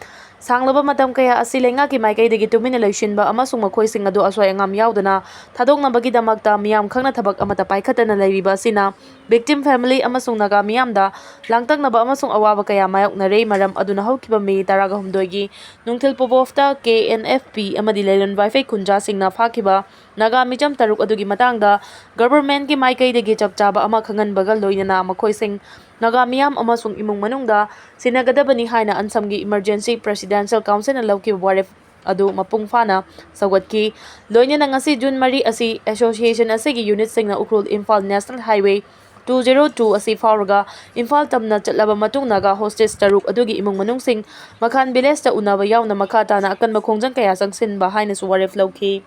ꯁꯥꯡꯂꯕ ꯃꯇꯝ ꯀꯌꯥ ꯑꯁꯤ ꯂꯩꯉꯥꯛꯀꯤ ꯃꯥꯏꯀꯩꯗꯒꯤ ꯇꯨꯃꯤꯟꯅ ꯂꯩꯁꯤꯟꯕ ꯑꯃꯁꯨꯡ ꯃꯈꯣꯏꯁꯤꯡ ꯑꯗꯨ ꯑꯁꯣꯏ ꯑꯉꯥꯝ ꯌꯥꯎꯗꯅ ꯊꯥꯗꯣꯛꯅꯕꯒꯤꯗꯃꯛꯇ ꯃꯤꯌꯥꯝ ꯈꯪꯅ ꯊꯕꯛ ꯑꯃꯠꯇ ꯄꯥꯏꯈꯠꯇꯅ ꯂꯩꯔꯤꯕ ꯑꯁꯤꯅ ꯚꯤꯛꯇꯤꯝ ꯐꯦꯃꯤꯂꯤ ꯑꯃꯁꯨꯡ ꯅꯥꯒꯥ ꯃꯤꯌꯥꯝꯗ ꯂꯥꯡꯇꯛꯅꯕ ꯑꯃꯁꯨꯡ ꯑꯋꯥꯕ ꯀꯌꯥ ꯃꯥꯌꯣꯛꯅꯔꯦ꯫ ꯃꯔꯝ ꯑꯗꯨꯅ ꯍꯧꯈꯤꯕ ꯃꯦ ꯇꯔꯥꯒ ꯍꯨꯝꯗꯣꯏꯒꯤ ꯅꯨꯡꯊꯤꯜ ꯄꯨꯕꯣꯐꯇ K N F P ꯑꯃꯗꯤ ꯂꯩꯔꯣꯟ ꯋꯥꯏꯐꯩ ꯈꯨꯟꯖꯥꯁꯤꯡꯅ ꯐꯥꯈꯤꯕ ꯅꯥꯒꯥ ꯃꯤꯆꯝ ꯇꯔꯨꯛ ꯑꯗꯨꯒꯤ ꯃꯇꯥꯡꯗ ꯒꯚꯔꯟꯃꯦꯟꯠꯀꯤ ꯃꯥꯏꯀꯩꯗꯒꯤ ꯆꯞ ꯆꯥꯕ ꯑꯃ ꯈꯪꯍꯟꯕꯒ ꯂꯣꯏꯅꯅ ꯃꯈꯣꯏꯁꯤꯡ ꯅꯥꯒꯥ ꯃꯤꯌꯥꯝ ꯑꯃꯁꯨꯡ ꯏꯃꯨꯡ ꯃꯅꯨꯡꯗ ꯁꯤꯟꯅꯒꯗꯕꯅꯤ ꯍꯥꯏꯅ ꯑꯟꯁꯝꯒꯤ ꯏꯃꯔꯖꯦꯟꯁꯤ ꯄ꯭ꯔꯦꯁꯤꯗꯦꯟꯁꯤꯌꯦꯜ ꯀꯥꯎꯟꯁꯤꯜꯅ ꯂꯧꯈꯤꯕ ꯋꯥꯔꯦꯞ ꯑꯗꯨ ꯃꯄꯨꯡ ꯐꯥꯅ ꯁꯧꯒꯠꯈꯤ꯫ ꯂꯣꯏꯅꯅ ꯉꯁꯤ ꯖꯨꯟ ꯃꯔꯤ ꯑꯁꯤ ꯑꯦꯁꯣꯁꯤꯌꯦꯁꯟ ꯑꯁꯤꯒꯤ ꯌꯨꯅꯤꯠꯁꯤꯡꯅ Ukhrul Imphal national highway two zero two ꯑꯁꯤ ꯐꯥꯎꯔꯒ ꯏꯝꯐꯥꯜ ꯇꯝꯅ ꯆꯠꯂꯕ ꯃꯇꯨꯡ ꯅꯥꯒꯥ ꯍꯣꯁꯇꯦꯖ ꯇꯔꯨꯛ ꯑꯗꯨꯒꯤ ꯏꯃꯨꯡ ꯃꯅꯨꯡꯁꯤꯡ ꯃꯈꯥꯟ ꯚꯤꯂꯦꯖꯇ ꯎꯅꯕ ꯌꯥꯎꯅ ꯃꯈꯥ ꯇꯥꯅ ꯑꯀꯟꯕ ꯈꯣꯡꯖꯪ ꯀꯌꯥ ꯆꯪꯁꯤꯟꯕ ꯍꯥꯏꯅꯁꯨ ꯋꯥꯔꯦꯞ ꯂꯧꯈꯤ꯫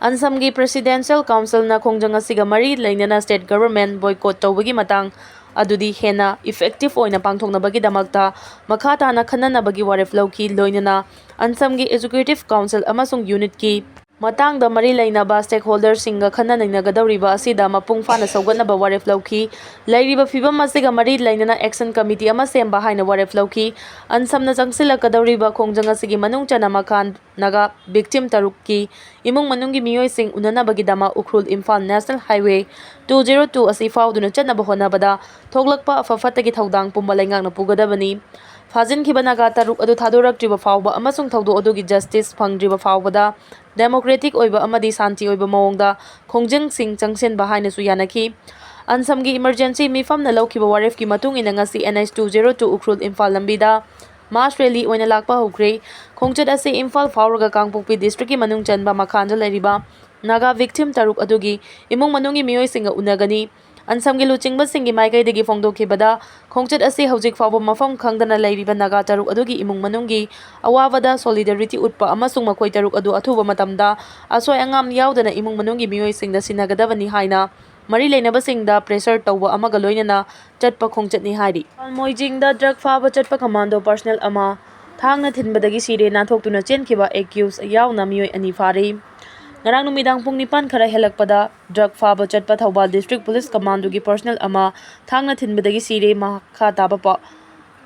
ꯑꯟꯁꯝꯒꯤ ꯄ꯭ꯔꯦꯁꯤꯗꯦꯟꯁꯤꯌꯦꯜ ꯀꯥꯎꯟꯁꯤꯜꯅ ꯈꯣꯡꯖꯪ ꯑꯁꯤꯒ ꯃꯔꯤ ꯂꯩꯅꯅ ꯁ꯭ꯇꯦꯠ ꯒꯚꯔꯟꯃꯦꯟꯠ ꯕꯣꯏꯀꯣꯠ ꯇꯧꯕꯒꯤ ꯃꯇꯥꯡ ꯑꯗꯨꯗꯤ ꯍꯦꯟꯅ ꯏꯐꯦꯛꯇꯤꯚ ꯑꯣꯏꯅ ꯄꯥꯡꯊꯣꯛꯅꯕꯒꯤꯗꯃꯛꯇ ꯃꯈꯥ ꯇꯥꯅ ꯈꯟꯅꯅꯕꯒꯤ ꯋꯥꯔꯦꯞ ꯂꯧꯈꯤ꯫ ꯂꯣꯏꯅꯅ ꯑꯟꯁꯝꯒꯤ ꯑꯦꯖꯨꯀꯦꯇꯤꯚ ꯀꯥꯎꯟꯁꯤꯜ ꯑꯃꯁꯨꯡ ꯌꯨꯅꯤꯠꯀꯤ ꯃꯇꯥꯡꯗ ꯃꯔꯤ ꯂꯩꯅꯕ stakeholderꯁꯤꯡꯒ ꯈꯟꯅ ꯅꯩꯅꯒꯗꯧꯔꯤꯕ ꯑꯁꯤꯗ ꯃꯄꯨꯡ ꯐꯥꯅ ꯁꯧꯒꯠꯅꯕ ꯋꯥꯔꯦꯞ ꯂꯧꯈꯤ꯫ ꯂꯩꯔꯤꯕ ꯐꯤꯕꯝ ꯑꯁꯤꯒ ꯃꯔꯤ ꯂꯩꯅꯅ action committee ꯑꯃ ꯁꯦꯝꯕ ꯍꯥꯏꯅ ꯋꯥꯔꯦꯞ ꯂꯧꯈꯤ꯫ ꯑꯟꯁꯝꯅ ꯆꯪꯁꯤꯜꯂꯛꯀꯗꯧꯔꯤꯕ ꯈꯣꯡꯖꯪ ꯑꯁꯤꯒꯤ ꯃꯅꯨꯡ ꯆꯟꯅ ꯃꯈꯥ ꯅꯥꯒꯥ victim ꯇꯔꯨꯛꯀꯤ ꯏꯃꯨꯡ ꯃꯅꯨꯡꯒꯤ ꯃꯤꯑꯣꯏꯁꯤꯡ ꯎꯅꯅꯕꯒꯤꯗꯃꯛ Ukhrul Imphal National Highway two zero two ꯑꯁꯤ ꯐꯥꯎꯗꯨꯅ ꯆꯠꯅꯕ ꯍꯣꯠꯅꯕꯗ ꯊꯣꯛꯂꯛꯄ ꯑꯐ ꯐꯠꯇꯒꯤ ꯊꯧꯗꯥꯡ ꯄꯨꯝꯕ ꯂꯩꯉꯥꯛꯅ ꯄꯨꯒꯗꯕꯅꯤ꯫ ꯐꯥꯖꯤꯟꯈꯤꯕ ꯅꯥꯒꯥ ꯇꯔꯨꯛ ꯑꯗꯨ ꯊꯥꯗꯣꯔꯛꯇ꯭ꯔꯤꯕ ꯐꯥꯎꯕ ꯑꯃꯁꯨꯡ ꯊꯧꯗꯣꯛ ꯑꯗꯨꯒꯤ justice ꯐꯪꯗ꯭ꯔꯤꯕ ꯐꯥꯎꯕꯗ democratic ꯑꯣꯏꯕ ꯑꯃꯗꯤ ꯁꯥꯟꯇꯤ ꯑꯣꯏꯕ ꯃꯑꯣꯡꯗ ꯈꯣꯡꯖꯪꯁꯤꯡ ꯆꯪꯁꯤꯟꯕ ꯍꯥꯏꯅꯁꯨ ꯌꯥꯅꯈꯤ꯫ ꯑꯟꯁꯝꯒꯤ emergency ꯃꯤꯐꯝꯅ ꯂꯧꯈꯤꯕ ꯋꯥꯔꯦꯞꯀꯤ ꯃꯇꯨꯡ ꯏꯟꯅ ꯉꯁꯤ N H two zero two Ukhrul Imphal ꯂꯝꯕꯤꯗ mass rally ꯑꯣꯏꯅ ꯂꯥꯛꯄ ꯍꯧꯈ꯭ꯔꯦ꯫ ꯈꯣꯡꯆꯠ ꯑꯁꯤ ꯏꯝꯐꯥꯜ ꯐꯥꯎꯔꯒ ꯀꯥꯡꯄꯣꯛꯄꯤ districtꯀꯤ ꯃꯅꯨꯡ ꯆꯟꯕ ꯃꯈꯥꯗ ꯂꯩꯔꯤꯕ ꯅꯥꯒꯥ victim ꯇꯔꯨꯛ ꯑꯗꯨꯒꯤ ꯏꯃꯨꯡ ꯃꯅꯨꯡꯒꯤ ꯃꯤꯑꯣꯏꯁꯤꯡꯒ ꯎꯅꯒꯅꯤ꯫ ꯑꯟꯁꯝꯒꯤ ꯂꯨꯆꯤꯡꯕꯁꯤꯡꯒꯤ ꯃꯥꯏꯀꯩꯗꯒꯤ ꯐꯣꯡꯗꯣꯛꯈꯤꯕꯗ, ꯈꯣꯡꯆꯠ ꯑꯁꯤ ꯍꯧꯖꯤꯛ ꯐꯥꯎꯕ ꯃꯐꯝ ꯈꯪꯗꯅ ꯂꯩꯔꯤꯕ ꯅꯥꯒꯥ ꯇꯔꯨꯛ ꯑꯗꯨꯒꯤ ꯏꯃꯨꯡ ꯃꯅꯨꯡꯒꯤ ꯑꯋꯥꯕꯗ solidarity ꯎꯠꯄ ꯑꯃꯁꯨꯡ ꯃꯈꯣꯏ ꯇꯔꯨꯛ ꯑꯗꯨ ꯑꯊꯨꯕ ꯃꯇꯝꯗ ꯑꯁꯣꯏ ꯑꯉꯥꯝ ꯌꯥꯎꯗꯅ ꯏꯃꯨꯡ ꯃꯅꯨꯡꯒꯤ ꯃꯤꯑꯣꯏꯁꯤꯡꯗ ꯁꯤꯟꯅꯒꯗꯕꯅꯤ ꯍꯥꯏꯅ ꯃꯔꯤ ꯂꯩꯅꯕꯁꯤꯡꯗ pressure ꯇꯧꯕ ꯑꯃꯒ ꯂꯣꯏꯅꯅ ꯆꯠꯄ ꯈꯣꯡꯆꯠꯅꯤ ꯍꯥꯏꯔꯤ꯫ ꯃꯣꯏꯖꯤꯡꯗ drug ꯐꯥꯕ ꯆꯠꯄ commando personnel ꯑꯃ ꯊꯥꯡꯅ ꯊꯤꯟꯕꯗꯒꯤ ꯁꯤꯔꯦ, ꯅꯥꯟꯊꯣꯛꯇꯨꯅ ꯆꯦꯟꯈꯤꯕ accused ꯌꯥꯎꯅ ꯃꯤꯑꯣꯏ ꯑꯅꯤ ꯐꯥꯔꯦ꯫ ꯉꯔꯥꯡ ꯅꯨꯃꯤꯗꯥꯡ ꯄꯨꯡ ꯅꯤꯄꯥꯟ ꯈꯔ ꯍꯦꯜꯂꯛꯄꯗ drug ꯐꯥꯕ ꯆꯠꯄ ꯊꯧꯕꯥꯜ district police commandoꯒꯤ personnel ꯑꯃ ꯊꯥꯡꯅ ꯊꯤꯟꯕꯗꯒꯤ ꯁꯤꯔꯦ꯫ ꯃꯈꯥ ꯇꯥꯕ ꯄꯥꯎ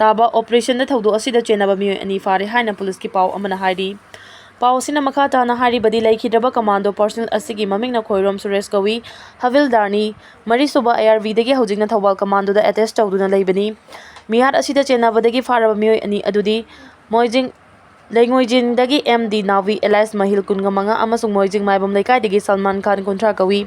ꯇꯥꯕ operationꯗ ꯊꯧꯗꯣꯛ ꯑꯁꯤꯗ ꯆꯦꯟꯅꯕ ꯃꯤꯑꯣꯏ ꯑꯅꯤ ꯐꯥꯔꯦ ꯍꯥꯏꯅ policeꯀꯤ ꯄꯥꯎ ꯑꯃꯅ ꯍꯥꯏꯔꯤ꯫ ꯄꯥꯎ ꯑꯁꯤꯅ ꯃꯈꯥ ꯇꯥꯅ ꯍꯥꯏꯔꯤꯕꯗꯤ, ꯂꯩꯈꯤꯗ꯭ꯔꯕ commando personnel ꯑꯁꯤꯒꯤ ꯃꯃꯤꯡꯅ ꯈꯣꯏꯔꯣꯝ ꯁꯨꯔꯦꯁ ꯀꯧꯏ, ꯍꯕꯤꯜꯗꯥꯔꯅꯤ, ꯃꯔꯤꯁꯨꯕ IRVꯗꯒꯤ ꯍꯧꯖꯤꯛꯅ ꯊꯧꯕꯥꯜ commandoꯗ attach ꯇꯧꯗꯨꯅ ꯂꯩꯕꯅꯤ꯫ ꯃꯤꯍꯥꯠ ꯑꯁꯤꯗ ꯆꯦꯟꯅꯕꯗꯒꯤ ꯐꯥꯔꯕ ꯃꯤꯑꯣꯏ ꯑꯅꯤ ꯑꯗꯨꯗꯤ ꯃꯣꯏꯖꯤꯡ ꯂꯩꯉꯣꯏꯖꯤꯡꯗꯒꯤ M D ꯅꯥꯎꯕꯤ alias ꯃꯍꯤꯜ ꯀꯨꯟꯃꯉꯥ ꯑꯃꯁꯨꯡ ꯃꯣꯏꯖꯤꯡ ꯃꯥꯏꯕꯝ ꯂꯩꯀꯥꯏꯗꯒꯤ ꯁꯜꯃꯥꯟ ꯈꯥꯟ ꯀꯨꯟꯊ꯭ꯔꯥ ꯀꯧꯏ꯫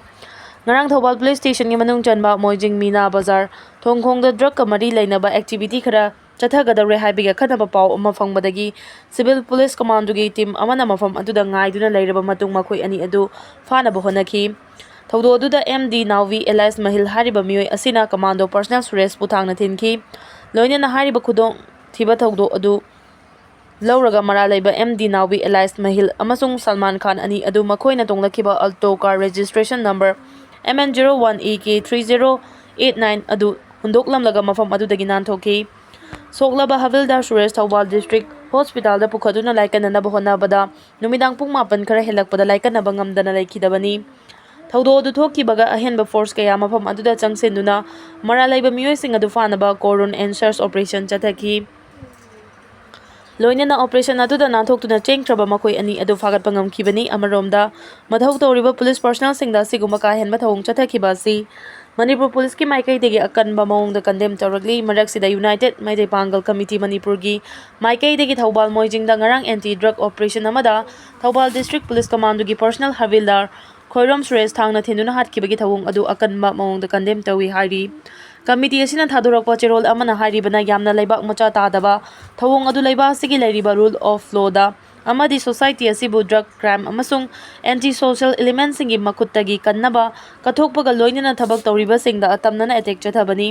ꯉꯔꯥꯡ ꯊꯧꯕꯥꯜ police stationꯒꯤ ꯃꯅꯨꯡ ꯆꯟꯕ ꯃꯣꯏꯖꯤꯡ ꯃꯤꯅꯥ ꯕꯖꯥꯔ ꯊꯣꯡꯈꯣꯡꯗ drugꯀ ꯃꯔꯤ ꯂꯩꯅꯕ activity ꯈꯔ ꯆꯠꯊꯒꯗꯧꯔꯦ ꯍꯥꯏꯕꯒꯤ ꯑꯈꯟꯅꯕ ꯄꯥꯎ ꯑꯃ ꯐꯪꯕꯗꯒꯤ civil police commandoꯒꯤ team ꯑꯃꯅ ꯃꯐꯝ ꯑꯗꯨꯗ ꯉꯥꯏꯗꯨꯅ ꯂꯩꯔꯕ ꯃꯇꯨꯡ ꯃꯈꯣꯏ ꯑꯅꯤ ꯑꯗꯨ ꯐꯥꯅꯕ ꯍꯣꯠꯅꯈꯤ꯫ ꯊꯧꯗꯣꯛ ꯑꯗꯨꯗ M D ꯅꯥꯎꯕꯤ alias ꯃꯍꯤꯜ ꯍꯥꯏꯔꯤꯕ ꯃꯤꯑꯣꯏ ꯑꯁꯤꯅ commando personnel ꯁꯨꯔꯦꯁꯄꯨ ꯊꯥꯡꯅ ꯊꯤꯟꯈꯤ꯫ ꯂꯣꯏꯅꯅ ꯍꯥꯏꯔꯤꯕ ꯈꯨꯗꯣꯡꯊꯤꯕ ꯊꯧꯗꯣꯛ ꯑꯗꯨ ꯂꯧꯔꯒ ꯃꯔꯥꯜ ꯂꯩꯕ M D ꯅꯥꯎꯕꯤ alias ꯃꯍꯤꯜ ꯑꯃꯁꯨꯡ ꯁꯜꯃꯥꯟ ꯈꯥꯟ ꯑꯅꯤ ꯑꯗꯨ ꯃꯈꯣꯏꯅ ꯇꯣꯡꯂꯛꯈꯤꯕ Alto car registration number M N zero one E K three zero eight nine ꯑꯗꯨ ꯍꯨꯟꯗꯣꯛꯂꯝꯂꯒ ꯃꯐꯝ ꯑꯗꯨꯗꯒꯤ ꯅꯥꯟꯊꯣꯛꯈꯤ꯫ ꯁꯣꯛꯂꯕ ꯍꯕꯤꯜꯗꯥꯔ ꯁꯨꯔꯦꯁ ꯊꯧꯕꯥꯜ district ꯍꯣꯁꯄꯤꯇꯥꯜꯗ ꯄꯨꯈꯠꯇꯨꯅ ꯂꯥꯏꯀꯠꯅꯅꯕ ꯍꯣꯠꯅꯕꯗ ꯅꯨꯃꯤꯗꯥꯡ ꯄꯨꯡ ꯃꯥꯄꯟ ꯈꯔ ꯍꯦꯜꯂꯛꯄꯗ ꯂꯥꯏꯀꯠꯅꯕ ꯉꯝꯗꯅ ꯂꯩꯈꯤꯗꯕꯅꯤ꯫ ꯊꯧꯗꯣꯛ ꯑꯗꯨ ꯊꯣꯛꯈꯤꯕꯒ ꯑꯍꯦꯟꯕ ꯐꯣꯔꯁ ꯀꯌꯥ ꯃꯐꯝ ꯑꯗꯨꯗ ꯆꯪꯁꯤꯟꯗꯨꯅ ꯃꯔꯥꯜ ꯂꯩꯕ ꯃꯤꯑꯣꯏꯁꯤꯡ ꯑꯗꯨ ꯐꯥꯅꯕ ꯀꯣꯔ ꯔꯨꯟ ꯑꯦꯟ ꯁꯔꯆ ꯑꯣꯄꯔꯦꯁꯟ ꯆꯠꯊꯈꯤ꯫ ꯂꯣꯏꯅꯅ ꯑꯣꯄꯔꯦꯁꯟ ꯑꯗꯨꯗ ꯅꯥꯟꯊꯣꯛꯇꯨꯅ ꯆꯦꯟꯈ꯭ꯔꯕ ꯃꯈꯣꯏ ꯑꯅꯤ ꯑꯗꯨ ꯐꯥꯒꯠꯄ ꯉꯝꯈꯤꯕꯅꯤ꯫ ꯑꯃꯔꯣꯝꯗ, ꯃꯊꯧ ꯇꯧꯔꯤꯕ ꯄꯨꯂꯤꯁ ꯄꯔꯁꯅꯦꯜꯁꯤꯡꯗ ꯑꯁꯤꯒꯨꯝꯕ ꯀꯥ ꯍꯦꯟꯕ ꯊꯧꯑꯣꯡ ꯆꯠꯊꯈꯤꯕ ꯑꯁꯤ ꯃꯅꯤꯄꯨꯔ ꯄꯨꯂꯤꯁꯀꯤ ꯃꯥꯏꯀꯩꯗꯒꯤ ꯑꯀꯟꯕ ꯃꯑꯣꯡꯗ ꯀꯟꯗꯦꯝ ꯇꯧꯔꯛꯂꯤ꯫ ꯃꯔꯛꯁꯤꯗ, ꯌꯨꯅꯥꯏꯇꯦꯗ ꯃꯩꯇꯩ ꯄꯥꯡꯒꯜ ꯀꯃꯤꯇꯤ ꯃꯅꯤꯄꯨꯔꯒꯤ ꯃꯥꯏꯀꯩꯗꯒꯤ ꯊꯧꯕꯥꯜ ꯃꯣꯏꯖꯤꯡꯗ ꯉꯔꯥꯡ ꯑꯦꯟꯇꯤ ꯗ꯭ꯔꯒ ꯑꯣꯄꯔꯦꯁꯟ ꯑꯃꯗ ꯊꯧꯕꯥꯜ ꯗꯤꯁꯇ꯭ꯔꯤꯛ ꯄꯨꯂꯤꯁ ꯀꯃꯥꯟꯗꯣꯒꯤ ꯄꯔꯁꯅꯦꯜ ꯍꯕꯤꯜꯗꯥꯔ ꯈꯣꯏꯔꯣꯝ ꯁꯨꯔꯦꯁ ꯊꯥꯡꯅ ꯊꯤꯟꯗꯨꯅ ꯍꯥꯠꯈꯤꯕꯒꯤ ꯊꯧꯑꯣꯡ ꯑꯗꯨ ꯑꯀꯟꯕ ꯃꯑꯣꯡꯗ ꯀꯟꯗꯦꯝ ꯇꯧꯏ ꯍꯥꯏꯔꯤ꯫ ꯀꯃꯤꯇꯤ ꯑꯁꯤꯅ ꯊꯥꯗꯣꯔꯛꯄ ꯆꯦꯔꯣꯜ ꯑꯃꯅ ꯍꯥꯏꯔꯤꯕꯅ ꯌꯥꯝꯅ ꯂꯩꯕꯥꯛ ꯃꯆꯥ ꯇꯥꯗꯕ ꯊꯧꯑꯣꯡ ꯑꯗꯨ ꯂꯩꯕꯥꯛ ꯑꯁꯤꯒꯤ ꯂꯩꯔꯤꯕ ꯔꯨꯜ ꯑꯣꯐ ꯂꯣꯗ ꯑꯃꯗꯤ ꯁꯣꯁꯥꯏꯇꯤ ꯑꯁꯤꯕꯨ ꯗ꯭ꯔꯒ, ꯀ꯭ꯔꯥꯏꯝ ꯑꯃꯁꯨꯡ ꯑꯦꯟꯇꯤ ꯁꯣꯁꯤꯌꯦꯜ ꯏꯂꯤꯃꯦꯟꯁꯤꯡꯒꯤ ꯃꯈꯨꯠꯇꯒꯤ ꯀꯟꯅꯕ ꯀꯠꯊꯣꯛꯄꯒ ꯂꯣꯏꯅꯅ ꯊꯕꯛ ꯇꯧꯔꯤꯕꯁꯤꯡꯗ ꯑꯇꯝꯅꯅ ꯑꯦꯇꯦꯛ ꯆꯠꯊꯕꯅꯤ꯫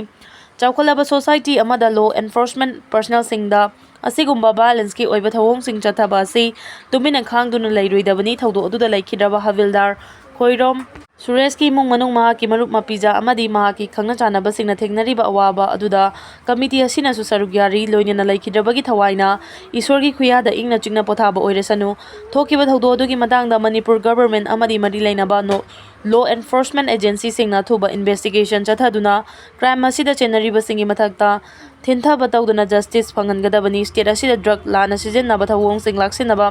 ꯆꯥꯎꯈꯠꯂꯕ ꯁꯣꯁꯥꯏꯇꯤ ꯑꯃꯗ ꯂꯣ ꯑꯦꯟꯐꯣꯔꯁꯃꯦꯟ ꯄꯔꯁꯅꯦꯜꯁꯤꯡꯗ ꯑꯁꯤꯒꯨꯝꯕ ꯚꯥꯏꯑꯣꯂꯦꯟꯁꯀꯤ ꯑꯣꯏꯕ ꯊꯧꯑꯣꯡꯁꯤꯡ ꯆꯠꯊꯕ ꯑꯁꯤ ꯇꯨꯃꯤꯟꯅ ꯈꯥꯡꯗꯨꯅ ꯂꯩꯔꯣꯏꯗꯕꯅꯤ꯫ ꯊꯧꯗꯣꯛ ꯑꯗꯨꯗ ꯂꯩꯈꯤꯗ꯭ꯔꯕ ꯍꯕꯤꯜꯗꯥꯔ ꯈꯣꯏꯔꯣꯝ ꯁꯨꯔꯦꯁꯀꯤ ꯏꯃꯨꯡ ꯃꯅꯨꯡ, ꯃꯍꯥꯛꯀꯤ ꯃꯔꯨꯞ ꯃꯄꯤꯖꯥ ꯑꯃꯗꯤ ꯃꯍꯥꯛꯀꯤ ꯈꯪꯅ ꯆꯥꯟꯅꯕꯁꯤꯡꯅ ꯊꯦꯡꯅꯔꯤꯕ ꯑꯋꯥꯕ ꯑꯗꯨꯗ ꯀꯃꯤꯇꯤ ꯑꯁꯤꯅꯁꯨ ꯁꯔꯨꯛ ꯌꯥꯔꯤ꯫ ꯂꯣꯏꯅꯅ ꯂꯩꯈꯤꯗ꯭ꯔꯕꯒꯤ ꯊꯋꯥꯏꯅ ꯏꯁꯣꯔꯒꯤ ꯈꯨꯌꯥꯗ ꯏꯪꯅ ꯆꯤꯛꯅ ꯄꯣꯊꯥꯕ ꯑꯣꯏꯔꯁꯅꯨ꯫ ꯊꯣꯛꯈꯤꯕ ꯊꯧꯗꯣꯛ ꯑꯗꯨꯒꯤ ꯃꯇꯥꯡꯗ ꯃꯅꯤꯄꯨꯔ ꯒꯚꯔꯟꯃꯦꯟꯠ ꯑꯃꯗꯤ ꯃꯔꯤ ꯂꯩꯅꯕ ꯅꯣ-, ꯂꯣ ꯑꯦꯟꯐꯣꯔꯁꯃꯦꯟꯠ ꯑꯦꯖꯦꯟꯁꯤꯁꯤꯡꯅ ꯑꯊꯨꯕ ꯏꯟꯚꯦꯁꯇꯤꯒꯦꯁꯟ ꯆꯠꯊꯗꯨꯅ ꯀ꯭ꯔꯥꯏꯝ ꯑꯁꯤꯗ ꯆꯦꯟꯅꯔꯤꯕꯁꯤꯡꯒꯤ ꯃꯊꯛꯇ ꯊꯤꯟꯊꯕ ꯇꯧꯗꯨꯅ ꯖꯁꯇꯤꯁ ꯐꯪꯍꯟꯒꯗꯕꯅꯤ꯫ ꯁ꯭ꯇꯦꯠ ꯑꯁꯤꯗ ꯗ꯭ꯔꯒ ꯂꯥꯟꯅ ꯁꯤꯖꯤꯟꯅꯕ ꯊꯧꯑꯣꯡꯁꯤꯡ ꯂꯥꯛꯁꯤꯟꯅꯕ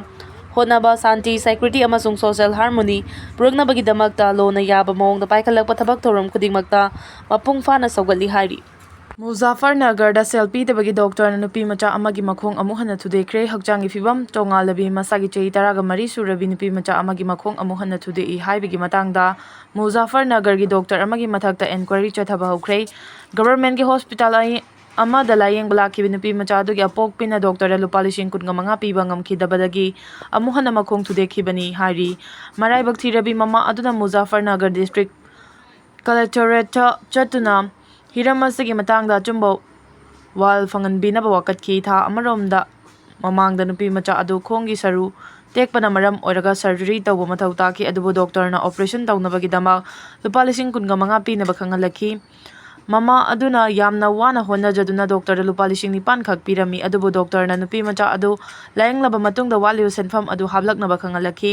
ꯍꯣꯠꯅꯕ, ꯁꯥꯟꯇꯤ, ꯁꯦꯀ꯭ꯌꯨꯔꯤꯇꯤ ꯑꯃꯁꯨꯡ ꯁꯣꯁꯤꯌꯦꯜ ꯍꯥꯔꯃꯣꯅꯤ ꯄꯨꯔꯛꯅꯕꯒꯤꯗꯃꯛꯇ ꯂꯣꯅ ꯌꯥꯕ ꯃꯑꯣꯡꯗ ꯄꯥꯏꯈꯠꯂꯛꯄ ꯊꯕꯛ ꯊꯧꯔꯝ ꯈꯨꯗꯤꯡꯃꯛꯇ ꯃꯄꯨꯡ ꯐꯥꯅ ꯁꯧꯒꯠꯂꯤ ꯍꯥꯏꯔꯤ꯫ ꯃꯨꯖꯥꯐꯔꯅꯒꯔꯗ ꯁꯦꯜ ꯄꯤꯗꯕꯒꯤ ꯗꯣꯛꯇꯔꯅ ꯅꯨꯄꯤ ꯃꯆꯥ ꯑꯃꯒꯤ ꯃꯈꯣꯡ ꯑꯃꯨꯛ ꯍꯟꯅ ꯊꯨꯗꯦꯛꯈ꯭ꯔꯦ꯫ ꯍꯛꯆꯥꯡꯒꯤ ꯐꯤꯕꯝ ꯇꯣꯉꯥꯜꯂꯕꯤ ꯃꯁꯥꯒꯤ ꯆꯍꯤ ꯇꯔꯥꯒ ꯃꯔꯤ ꯁꯨꯔꯕꯤ ꯅꯨꯄꯤ ꯃꯆꯥ ꯑꯃꯒꯤ ꯃꯈꯣꯡ ꯑꯃꯨꯛ ꯍꯟꯅ ꯊꯨꯗꯦꯛꯏ ꯍꯥꯏꯕꯒꯤ ꯃꯇꯥꯡꯗ ꯃꯨꯖꯥꯐꯔꯅꯒꯔꯒꯤ ꯗꯣꯛꯇꯔ ꯑꯃꯒꯤ ꯃꯊꯛꯇ ꯏꯟꯀ꯭ꯋꯥꯏꯔꯤ ꯆꯠꯊꯕ ꯍꯧꯈ꯭ꯔꯦ꯫ ꯒꯚꯔꯟꯃꯦꯟꯠꯀꯤ ꯍꯣꯁꯄꯤꯇꯥꯜ ꯑꯃꯗ ꯂꯥꯌꯦꯡꯕ ꯂꯥꯛꯈꯤꯕ ꯅꯨꯄꯤ ꯃꯆꯥ ꯑꯗꯨꯒꯤ ꯑꯄꯣꯛꯄꯤꯅ ꯗꯣꯛꯇꯔꯗ ꯂꯨꯄꯥ ꯂꯤꯁꯤꯡ ꯀꯨꯟꯒ ꯃꯉꯥ ꯄꯤꯕ ꯉꯝꯈꯤꯗꯕꯗꯒꯤ ꯑꯃꯨꯛ ꯍꯟꯅ ꯃꯈꯣꯡ ꯊꯨꯗꯦꯛꯈꯤꯕꯅꯤ ꯍꯥꯏꯔꯤ꯫ ꯃꯔꯥꯏꯕꯛ ꯊꯤꯔꯕꯤ ꯃꯃꯥ ꯑꯗꯨꯅ ꯃꯨꯖꯥꯐꯔꯅꯒꯔ ꯗꯤꯁꯇ꯭ꯔꯤꯛ ꯀꯂꯦꯛꯇꯣꯔꯦꯠꯇ ꯆꯠꯇꯨꯅ ꯍꯤꯔꯝ ꯑꯁꯤꯒꯤ ꯃꯇꯥꯡꯗ ꯑꯆꯨꯝꯕ ꯋꯥꯌꯦꯜ ꯐꯪꯍꯟꯕꯤꯅꯕ ꯋꯥꯀꯠꯈꯤ꯫ ꯊꯥ ꯑꯃꯔꯣꯝꯗ ꯃꯃꯥꯡꯗ ꯅꯨꯄꯤ ꯃꯆꯥ ꯑꯗꯨ ꯈꯣꯡꯒꯤ ꯁꯔꯨ ꯇꯦꯛꯄꯅ ꯃꯔꯝ ꯑꯣꯏꯔꯒ ꯁꯔꯖꯔꯤ ꯇꯧꯕ ꯃꯊꯧ ꯇꯥꯈꯤ, ꯑꯗꯨꯕꯨ ꯗꯣꯛꯇꯔꯅ ꯑꯣꯄꯔꯦꯁꯟ ꯇꯧꯅꯕꯒꯤꯗꯃꯛ ꯂꯨꯄꯥ ꯂꯤꯁꯤꯡ ꯀꯨꯟꯒ ꯃꯉꯥ ꯄꯤꯅꯕ ꯈꯪꯍꯜꯂꯛꯈꯤ꯫ ꯃꯃꯥ ꯑꯗꯨꯅ ꯌꯥꯝꯅ ꯋꯥꯅ ꯍꯣꯠꯅꯖꯗꯨꯅ ꯗꯣꯛꯇꯔꯗ ꯂꯨꯄꯥ ꯂꯤꯁꯤꯡ ꯅꯤꯄꯥꯟ ꯈꯛ ꯄꯤꯔꯝꯃꯤ, ꯑꯗꯨꯕꯨ ꯗꯣꯛꯇꯔꯅ ꯅꯨꯄꯤ ꯃꯆꯥ ꯑꯗꯨ ꯂꯥꯌꯦꯡꯂꯕ ꯃꯇꯨꯡꯗ ꯋꯥꯠꯂꯤꯕ ꯁꯦꯟꯐꯝ ꯑꯗꯨ ꯍꯥꯞꯂꯛꯅꯕ ꯈꯪꯍꯜꯂꯛꯈꯤ꯫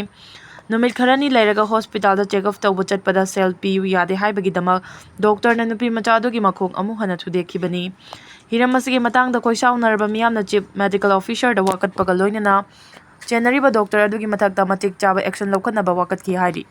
ꯅꯨꯃꯤꯠ ꯈꯔꯅꯤ ꯂꯩꯔꯒ ꯍꯣꯁꯄꯤꯇꯥꯜꯗ ꯆꯦꯛꯑꯞ ꯇꯧꯕ ꯆꯠꯄꯗ ꯁꯦꯜ ꯄꯤꯌꯨ ꯌꯥꯗꯦ ꯍꯥꯏꯕꯒꯤꯗꯃꯛ ꯗꯣꯛꯇꯔꯅ ꯅꯨꯄꯤ ꯃꯆꯥ ꯑꯗꯨꯒꯤ ꯃꯈꯣꯡ ꯑꯃꯨꯛ ꯍꯟꯅ ꯊꯨꯗꯦꯛꯈꯤꯕꯅꯤ꯫ ꯍꯤꯔꯝ ꯑꯁꯤꯒꯤ ꯃꯇꯥꯡꯗ ꯈꯣꯏꯁꯥꯎꯅꯔꯕ ꯃꯤꯌꯥꯝꯅ ꯆꯤꯐ ꯃꯦꯗꯤꯀꯦꯜ ꯑꯣꯐꯤꯁꯔꯗ ꯋꯥꯀꯠꯄꯒ ꯂꯣꯏꯅꯅ ꯆꯦꯟꯅꯔꯤꯕ ꯗꯣꯛꯇꯔ ꯑꯗꯨꯒꯤ ꯃꯊꯛꯇ ꯃꯇꯤꯛ ꯆꯥꯕ ꯑꯦꯛꯁꯟ ꯂꯧꯈꯠꯅꯕ ꯋꯥꯀꯠꯈꯤ ꯍꯥꯏꯔꯤ꯫